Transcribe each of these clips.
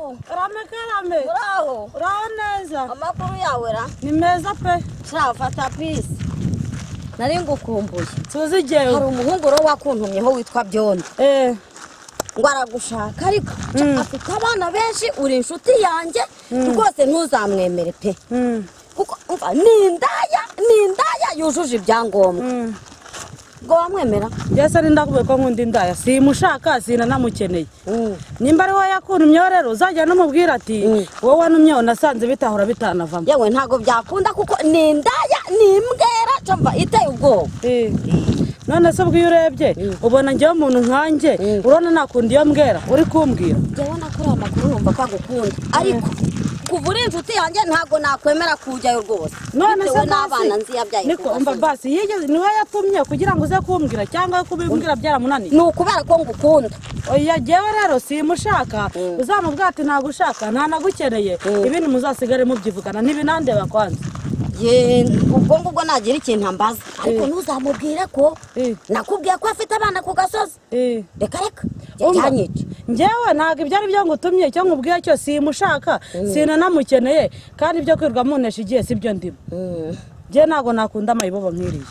Karibu. Karame karame. Uraho. Uraho neza. Amakuru yawe ra? Ni meza pe. Sha fata peace. Nari ngukumbuye. Tuzi jewe. Hari umuhungu ro wakuntumyeho witwa Byondo. Ngo aragushaka ariko afite abana benshi uri inshuti yanjye rwose ntuzamwemere pe. Kuko umva ni indaya yujuje ibyangombwa. Ngo wamwemera? Yese ari ndakubwiye ko nkunda indaya simushaka sinanamukeneye. Nimba ari wowe yakuntumyeho rero uzajya n'umubwira ati wowe wantumyeho nasanze bitahora bitanavamo. Yewe ntago byakunda kuko ni indaya ni imbwera cyumva iteye ubwoba. None se ubwo iyo urebye ubona njyewe umuntu nkanjye urabona nakunda iyo mbwera uri kumbwira. Njyewe nakuri amakuru numva ko agukunda ariko kuva uri inshuti yanjye ntago nakwemera kujyayo rwose. None se n'abana nzi yabyaye. Niko umva basi yigeze niwe yatumye kugira ngo uze kumbwira cyangwa kubimbwira byaramunaniye. Ni ukubera ko ngukunda. Oya jewe rero simushaka uzamubwira ati ntagushaka ntanagukeneye ibindi muzasigare mubyivugana ntibinandeba kwanza. Ye ubwo ngubwo nagira ikintu ambaza ariko ntuzamubwire ko nakubwiye ko afite abana ku gasozi. Reka reka byanyica. Njyewe ntago ibyo ari byo ngutumye icyo nkubwiye cyo simushaka sinanamukeneye kandi ibyo kwirwa munesha igihe sibyo ndimo. Njye ntago nakunda amayibobo nk'iriya.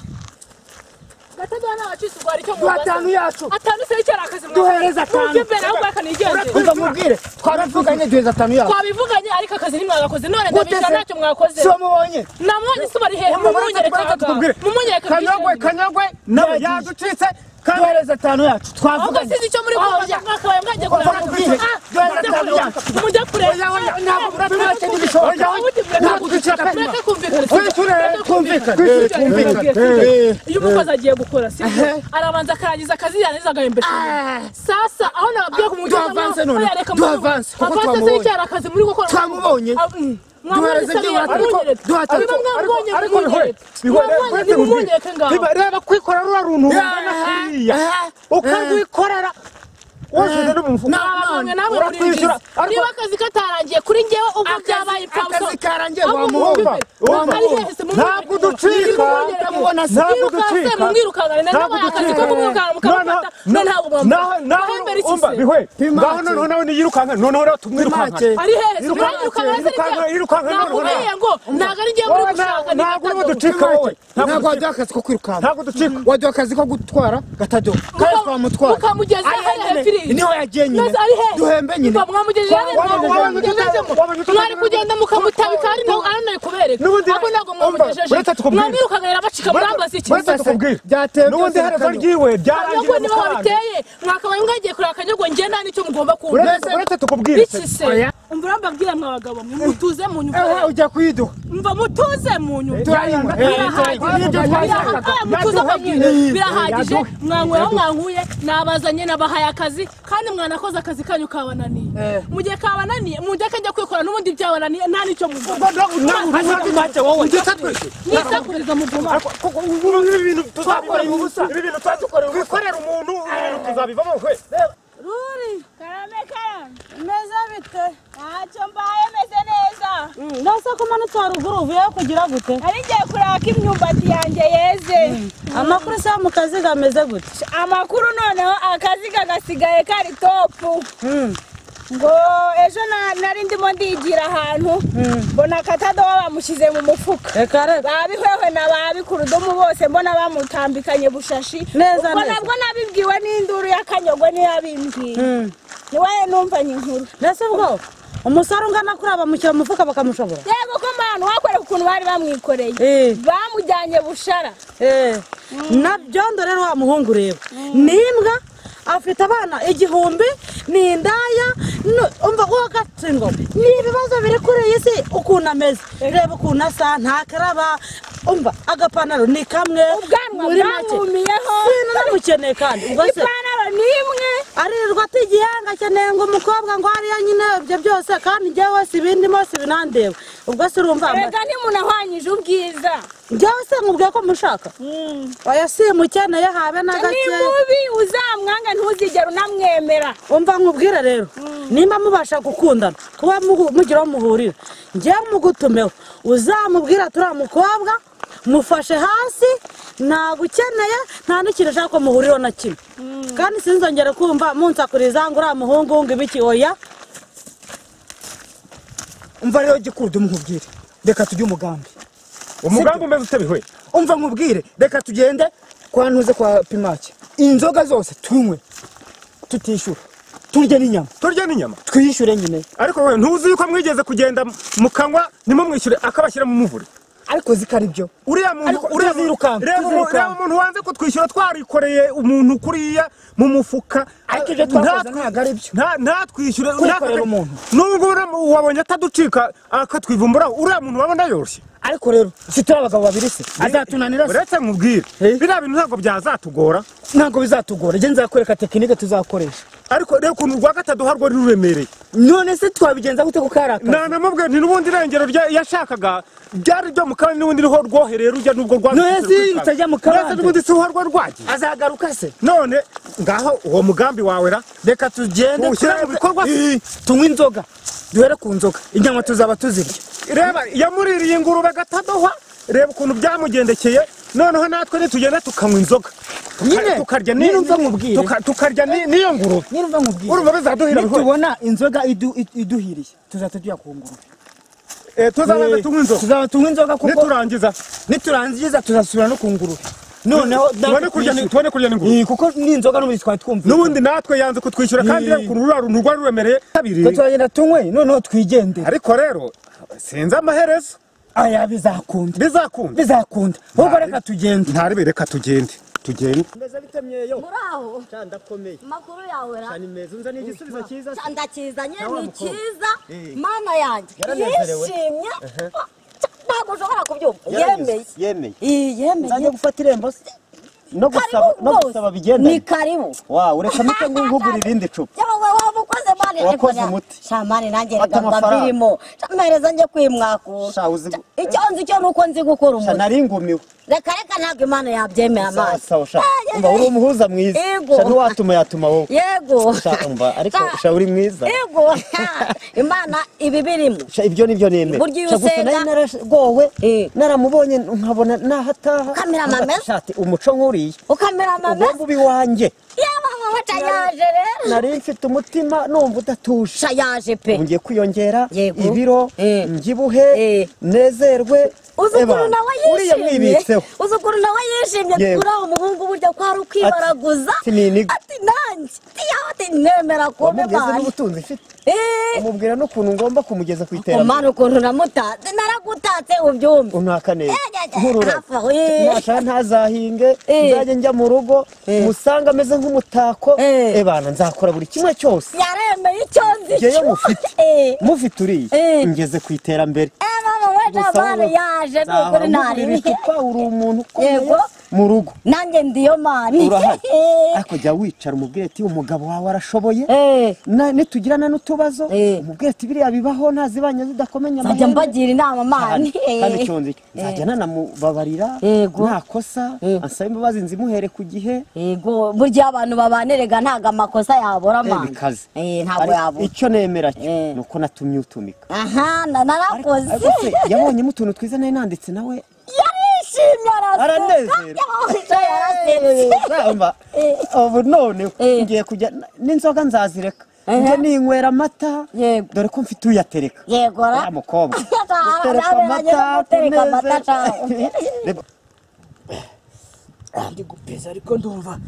Gatadana wacitse ugwara icyo mubaza. Atanu yacu. Atanu se icyo arakazi mwakoze. Duhereza atanu. Mujye imbere ahubwo akanigenze. Umva mubwire twabivuganye duhereza atanu yacu. Twabivuganye ariko akazi ntimwagakoze none ndabisha ntacyo mwakoze. Si wamubonye? Namubonye se bari hehe? Mumunyereke. Mumunyereke. Kanyogwe kanyogwe nawe yaducitse. Duhereza atanu yacu twavuganye. Ahubwo sinzi icyo muri kuvuga mwakabaye mwagiye kureba. Duhereza atanu yacu. Mujye kure. Ntabwo tubashe n'ibishoboka. Ntabwo ducika. Mureke kumvikana. Twumvikane. Twumvikane. Iyo umukozi agiye gukora sibyo arabanza akarangiza akazi yarangiza agahembesha. Sasa aho nababwiye kumugeza duhavanse none. Duhavanse kuko twamubonye. Avanse akazi muri gukora. Twamubonye. Duhereze ariko reba kwikora rura runtu kuriya ukarwikorera washyize no mu mufuka urakwishyura. Niba akazi katarangiye kuri njyewe ubwo byabaye impfabusa. Akazi karangiye wamuhomba. Ntabwo ducika. Ntabwo ducika. Mumwirukankane nabaye akazi ko kumwirukankana mukamufata none ntabwo mwamufata. Bihwe ngaho noneho nawe niyirukanka noneho rero tumwirukankane. Ari hehe? Mwirukankane nakubwiye ngo ntabwo ari njyewe muri gushaka. Ntabwo uri buducika wowe. Ntabwo waduha akazi ko kwirukanka. Ntabwo ducika. Waduha akazi ko gutwara Gatadowa kandi twamutwara. Mukamugeza hariya hepfiriye. Niho yagiye nyine. Duhembe nyine. Mwamugejeje mwari kugenda mukamutabika ari nawe kubereka. Ahubwo ntabwo mwamugejeje. Mwamwirukanira bacika murambaza iki? N'ubundi herezo ryiwe byarangiye. Kanyogwe nibo babiteye. Mwakabaye mwagiye kureba Kanyogwe njye nta nicyo mugomba kumva. Uretse tukubwire. Iki se? Umva urambabwira mwa bagabo mwe mutuze mu nyumva. Ujya kuyiduha. Umva mutuze mu nyumva. Birahagije mwanywera mwankuye nabazanye nabahaye akazi kandi mwanakoze akazi kanyu kabananiye. Mu gihe kabananiye mundeke njya kwikora n'ubundi byabananiye nta nicyo mugomba. Nisakuriza mugoma. Ibi bintu twadukorera wikorera umuntu ibintu tuzabivamo kwe. Ruri karame karame. Meze bite? Ntacyo mbaye meze neza. Nase ko umanutse haruguru uvuye kugira gute? Nari ngiye kureba ko imyumbati yanjye yeze. Amakuru se mu kazi gameze gute? Amakuru noneho akazi gasigaye kari topu. Ngo ejo nari ndimo ndigira ahantu mbona Katadowa bamushyize mu mufuka. Babihwehwe na babikurudomu bose mbona bamutambikanye bushashi. Neza neza. Nabwo nabibwiwe n'induru ya Kanyogwe niyo yabimbwiye. Niwe numvanye inkuru. Nese ubwo umusore ungana kuri abamushyira mu mufuka bakamushobora? Yego ko mwana wakwereka ukuntu bari bamwikoreye. Bamujyanye bushara. Na Byondo rero wa muhungu reba. Ni imbwa afite abana 1000 ni indaya umva uwo gatsingo ni ibibazo biri kuri iyi si ukuntu ameze. Reba ukuntu asa ntakaraba umva agapantaro ni kamwe ubwanwa bwamumiyeho sinamukeneye kandi ubwo se ipantaro ni imwe aririrwa ati igihanga akeneye ngo umukobwa ngo hariya nyine ibyo byose kandi njyewe si ibindimo si binandeba ubwo se urumva rega ntimunahwanyije ubwiza. Njyewe se nkubwiye ko mushaka. Oya simukeneye habe na gake. Ni mubi uzamwanga ntuzigera unamwemera. Umva nkubwire rero nimba mubasha gukundana kuba mugira aho muhurira njyewe mugutumeho uzamubwira turiya mukobwa mufashe hasi ntagukeneye nta n'ikintu ashaka ko muhuriraho na kimwe. Kandi sinzongere kumva munsakuriza ngo uriya muhungu ngo ibiki oya. Umva rero gikurudu nkubwire. Reka tujye umugambi. Umugambi umeze ute bihwe? Umva nkubwire, reka tugende kwa ntuze kwa Pimake. Inzoga zose tunywe tutishyura. Turye n'inyama. Turye n'inyama. Twishyure nyine. Ariko wowe ntuzi yuko mwigeze kugenda mukanywa nimumwishyure akabashyira mu muvure. Ariko zikari byo. Uriya muntu uriya muntu wanze kutwishyura twarikoreye umuntu kuriya mu mufuka. Ariko ibyo twakoze ntabwo ari byo. Ntatwishyure kwikorera umuntu. Nubwo wabonye ataducika akatwivumbura uriya muntu wabona yoroshye. Ariko rero si turi abagabo babiri se azatunanira se. Uretse nkubwire biriya bintu ntabwo byazatugora. Ntabwo bizatugora. Njye nzakwereka tekinike tuzakoresha. Ariko rero ukuntu rwa gatatu harwo ruremereye. None se twabigenza gute ko karakaza? Nanamubwiye nti n'ubundi irengero yashakaga byari byo mu kabande n'ubundi niho rwohereye rujya nubwo rwa. None se rutajya mu kabande? None n'ubundi si ho rwagiye. Azagaruka se? None ngaho uwo mugambi wawe ra reka tugende ushyire mu bikorwa tunywe inzoga. Duhere ku nzoga. Inyama tuzaba tuzirya. Reba yamuririye ingurube gatadohwa, reba ukuntu byamugendekeye. Noneho natwe nitugenda tukanywa inzoga nyine tukarya nirumva nkubwire tukarya niyo ngurube nirumva nkubwire urumva bizaduhira bihore. Nitubona inzoga iduhiriye tuzahita tujya ku ngurube. Tuzabanza tunywa inzoga. Tuzabanza tunywa inzoga kuko niturangiza tuzasubira no ku ngurube. Noneho tubone kurya n'ingurube kuko n'inzoga n'ubundi twari twumvise. N'ubundi natwe yanze kutwishyura kandi reba ukuntu ruriya runtu rwari ruremereye. Tuzagenda tunywe noneho twigendere. Ariko rero sinzi amaherezo. Aya bizakunda. Bizakunda. Bizakunda. Ahubwo reka tugende. Ntari reka tugende. Tugende. Mbese bitemyeyo. Muraho. Ndakomeye. Makuru yawe ra. Cyane meza unzaniye igisubizo cyiza. Ndakizanye ni cyiza. Mana yanjye. Yishimye. Ntabwo ushobora kubyumva. Yemeye. Yemeye. Yemeye. Nzajya gufata irembo se. No gusaba bigenda. Ni karibu. Wa ureka mite ngugura irindi cupa. Yawe wabukoze mani wakoze umuti. Shamani nanjye rega mbirimo. Mpereza nje kwimwakura. Icyo nzi cyo nuko nzi gukora umuti. Nari ngumiwe. Reka reka ntabwo Imana yabyemera mani. Sawa sawa. Umva uri umuhuza mwiza. Sha ntiwatuma yatuma wowe. Yego. Sha umva ariko sha uri mwiza. Yego. Imana ibi birimo. Sha ibyo nibyo nemera. Burya gusa nari naragowe naramubonye nkabona nahataha. Ukamera amamesa. Shati umuco nkuriye. Ukamera amamesa. Ugomba ubi wanjye. Yaba mama yaje rero. Nari mfite umutima numva udatuje. Sha yaje pe. Ngiye kwiyongera ibiro mbyibuhe nezerwe. Uzukuru nawe yishimye. Uzukuru nawe yishimye kuri aho umuhungu burya ko ari ukwibaraguza. Ati nanjye ati nemera kumbe mani. N'ubutunzi mfite. Umubwira n'ukuntu ngomba kumugeza ku iterambere. Umana ukuntu namutatse naragutatse ubyumve. Untaka neza. Nkurura. Nasha ntazahinge nzajye njya mu rugo musanga ameze nk'umutako. Ebana nzakora buri kimwe cyose. Yaremeye icyo nzi. Ngeyo mufite. Mufite uriye. Ngeze ku iterambere. Yaje nukuri ntari uri umuntu ukomeye mu rugo. Nanjye ndiyo mani. Urahari. Ariko jya wicara umubwire ati umugabo wawe arashoboye. Nitugirana n'utubazo umubwire ati biriya bibaho ntazibanye zidakomenya amahembe. Nzajya mbagira inama mani. Kandi icyo nzi nzajya nanamubabarira ntakosa ansaba imbabazi nzimuhere ku gihe. Yego burya abantu babanerega ntago amakosa yabura mani. Bikaze. Ntabwo yabura. Icyo nemera cyo nuko natumye utumika. Aha narakoze. Yabonyemo utuntu twiza nari nanditse nawe. Yarishimye aranezerwa. Ubu none ngiye kujya n'inzoga nzazireka. Njye ninywera amata dore ko mfite uyatereka. Yego ra. Mukobwa. Gutereka amata gutereka amata. Ndi gupeza ariko ndumva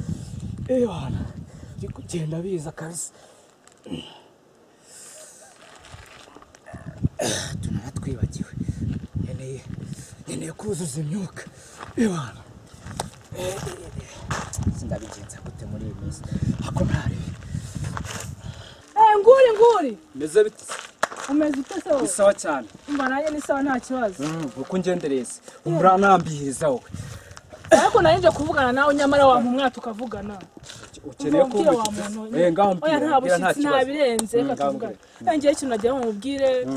ewana ndi kugenda biza kabisa. Tunatwibagiwe. Nkeneye kuzuza imyuka. Ewana. Sindabigenza gute muri iyi minsi. Ako ntari. Nguri nguri. Meze bite? Umeze ute se wowe? Ni sawa cyane. Umva nanjye ni sawa nta kibazo. Uko ngendereye se. Uranambihiriza wowe. Ariko narinje kuvugana nawe nyamara wampa umwaka tukavugana. Ukeneye ko umushyitsi. Ngaho mbwira. Oya nta bushyitsi ntabirenze reka tuvugane. Ngiye ikintu nagira ngo mubwire.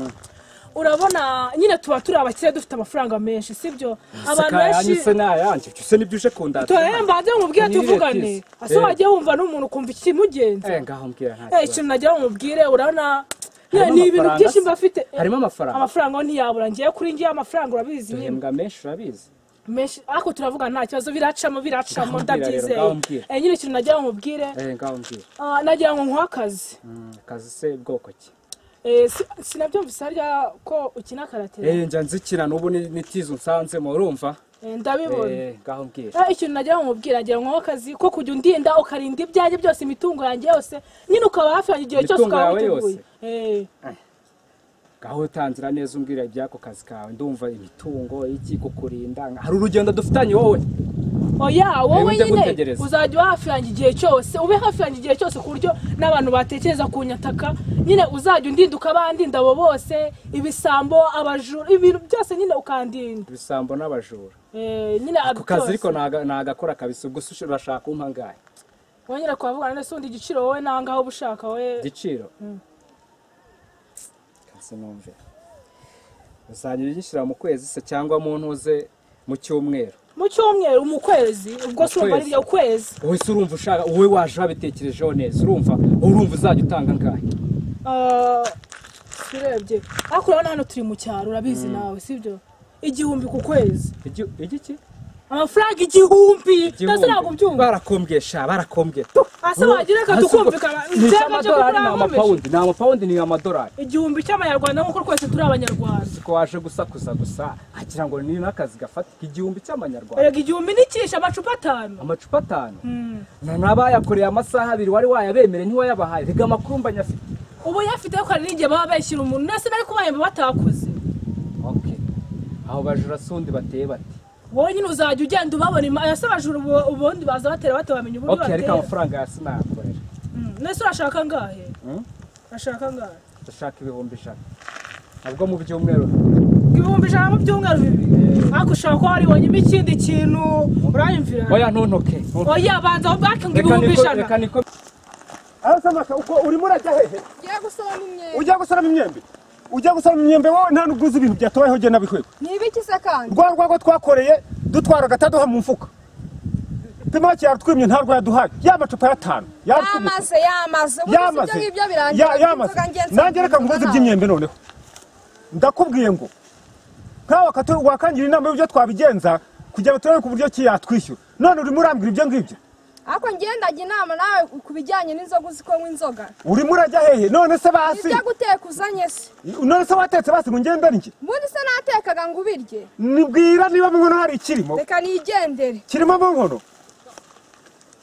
Urabona nyine tuba turi abakire dufite amafaranga menshi sibyo? Abantu benshi se nayanjye cyose nibyo uje kundata. Tuye mbanze mubwire tuvugane. Ase wagiye wumva n'umuntu kumva ikimugenza. Ngaho mbwira nta kibazo. Ikintu nagira ngo mubwire urabona ni ibintu byinshi mba mfite. Harimo amafaranga. Amafaranga ntiyabura ngiye kuri ngiye amafaranga urabizi nyine. Duhembwa menshi urabizi. Menshi ariko turavuga nta kibazo biracamo ndabyizeye. Nyine ikintu nagira ngo mubwire. Ngaho mbwira. Nagira ngo nkuhe akazi. Akazi se bwoko ki? Sinabyumvise harya ko ukina karate. Njya nzikina n'ubu nitizo nsanzemo urumva? Ndabibona. Ngaho mbwira. Ikintu nagira ngo mubwira agira ngo akazi ko kujya undinda ukarinda ibyanjye byose imitungo yanjye yose nyine ukaba hafi yanjye igihe cyose ukaba witeguye. Ngaho utanzira neza umbwira ibyako kazi kawe ndumva imitungo iki kukurinda hari urugendo dufitanye wowe. Oya wowe nyine uzajya hafi yanjye igihe cyose ube hafi yanjye igihe cyose ku buryo n'abantu batekereza kunyataka nyine uzajya undinda ukabandinda abo bose ibisambo abajura ibintu byose nyine ukandinda ibisambo n'abajura. Nyine ako kazi ariko nagakora kabisa ubwo urashaka umpa ngahe? Wongera kwavugana nese undi igiciro wowe nangaho ubushaka wowe igiciro sinumve uzajya ugishyira mu kwezi se cyangwa mu ntuze mu cyumweru? Mu cyumweru mu kwezi ubwo si urumva ari ukwezi. Wowe se urumva ushaka wowe waje wabitekerejeho neza urumva uzajya utanga angahe? Urebye ariko urabona hano turi mu cyaro urabizi nawe sibyo? 1000 ku kwezi. Igiki? Amafaranga 1000 ndetse ntabwo ubyumva. Barakombye sha barakombye. Ase wagira reka tukumvikana ni amapawundi ni amadolari. 1000 cy'amanyarwanda nkuko twese turi abanyarwanda. Siko waje gusakuza gusa agira ngo ni nakazi gafatika 1000 cy'amanyarwanda. Erega 1000 nikisha amacupa 5. Amacupa 5. Na nabayakoreye amasaha 2 wari wayabemere ntiwayabahaye. Rega amakuru mbanyafite. Ubu yafite ko ari ninjye baba bayishyira umuntu nase nari kubayemba batakoze. Okay. Aho bajura sundi bateye bati. Wowe nyine uzajya ugenda ubabona ese abajura ubundi baza batera batabamenya uburyo batera. Okay ariko amafaranga ya sinakorera. Nese urashaka angahe? Urashaka angahe? Ndashaka 100,000. Nabwo mu byumweru. 100,000 mu byumweru bibiri. Ariko ushaka ko hari wonyine ikindi kintu uranyumvira? Oya ntuntoke. Oya banza ubwake ngo 100,000. Reka niko. Aho uko urimo urajya hehe? Ngiye gusoroma imyembe. Ujya gusoroma imyembe? Ujya gusoroma imyembe wowe nta nuguzi ibintu byatobayeho je nabihweko. Ni ibiki se kandi? Rwa rwago twakoreye dutwara gataduha mu mfuka. Pimaki yaratwimye ntarwo yaduhaye. Ya macupa ya 5. Yamaze yamaze. Ibyo ngibyo birangira. Yamaze. Nanjye reka nkubaze iby'imyembe noneho. Ndakubwiye ngo nkawe wakangira inama y'ibyo twabigenza kugira ngo turebe ku buryo ki yatwishyura. None urimo urambwira ibyo ngibyo? Ako ngenda ajya inama nawe kubijyanye n'inzoga uziko nk'inzoga. Urimo urajya hehe? None se basi. Ibyo guteka uzanye se. None se watetse basi ngo ngende niki? Ubundi se natekaga ngo ubirye. Nibwira niba mu nkono hari ikirimo. Reka nigendere. Kirimo mu nkono.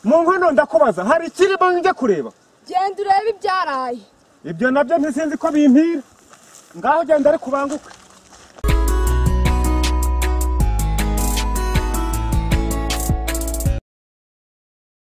Mu nkono ndakubaza hari ikirimo njye kureba. Genda urebe ibyaraye. Ibyo nabyo ntisinzi ko bimpira. Ngaho genda ari kubanguka.